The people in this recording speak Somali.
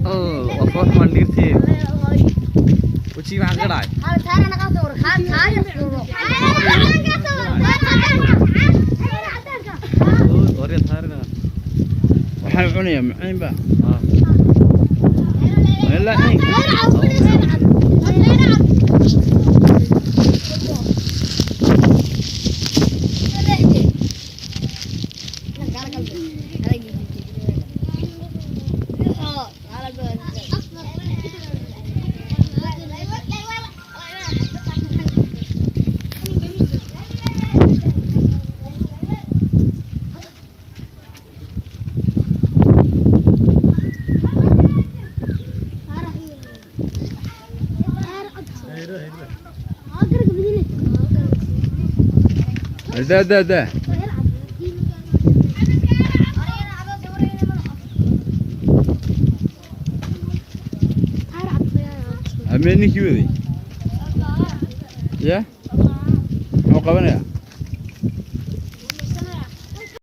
Oh, waa foorxumaan dhirteedi. Wejigii maxaa kaga dhacay? Warya taarina. Waxaan cunayaa macayn ba. Ah. Ilaa cayn. Da da da. Amee ninkii waday. Ya? Muxuu qabanayaa?